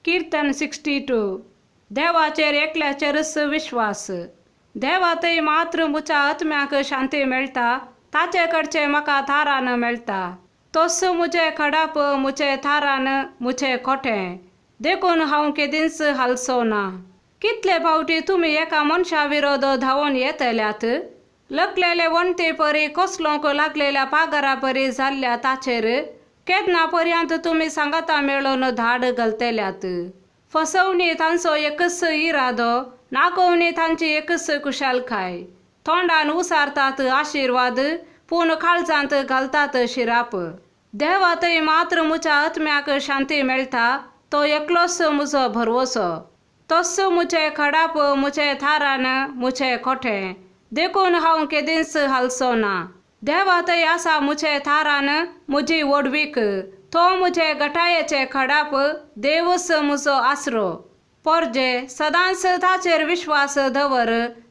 कीर्तन 62. देवाचेर एकल्याचेरच विश्वास. देवा थंय मात्र म्हज्या आत्म्याक शांती मेळटा, ताचे कडचे म्हाका थारान मेळटा. तोच म्हजें खडाप, म्हजें थारान, म्हजें खोटें, देखून हांव केदींच हालचो ना. कितले फावटी तुमी एका मनशा विरोध धांवून येतल्यात? लकलेले वण्टी परी कोसलोंक लागलेल्या पागरा परी जाल्ल्या ताचेर केन्ना पर्यंत तुमी सांगाता मेळोवन धाड घालतल्यात? फसवणी तांचो एकच इरादो, नागोवणी तांची एकच कुशालकाय. तोंडान उसारतात आशिर्वाद, पूण काळजांत घालतात शिराप. देवा थंय मात्र म्हज्या आत्म्याक शांती मेळटा, तो एकलोच म्हजो भरवसो. तोच म्हजें खडाप, म्हजें थारान, म्हजें खोटें, देखून हांव केदींच हालचो ना. देवा थंय आसा म्हजें थारान, म्हजी व्हडवीक, तो म्हजे गटायेचे खडाप, देवच म्हजो आसरो. पोरजे सदांच ताचेर विश्वास दवर,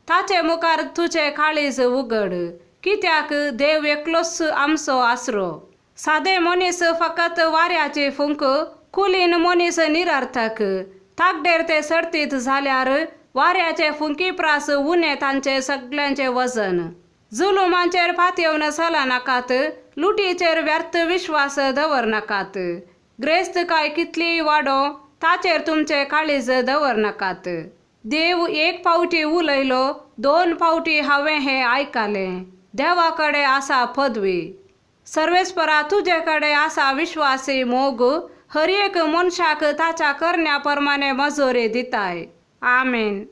ताचे मुखार तुजें काळीज उगड, कित्याक देव एकलोच आमचो आसरो. सादे मनीस फकत वाऱ्याची फुंक, कुलीन मनीस निरर्थक. तागडेर ते सर्तीत जाल्यार वाऱ्याचे फुंकी प्रास उणें तांचें सगल्यांचें वजन. जुलुमांचेर पातयेवन चलनाकात, लुटीचेर व्यर्थ विश्वास दवरनाकात. ग्रेस्त काय कितलीय वाडो, ताचेर तुमचें काळीज दवरनाकात. देव एक फावटी उलयलो, दोन फावटी हांवें हें आयकलें, देवा कडेन आसा पदवी. सर्वेस्परा तुजे कडेन आसा विश्वासी मोग, हर एक मनशाक ताच्या करण्या प्रमाणे मजुरी दिताय. आमेन.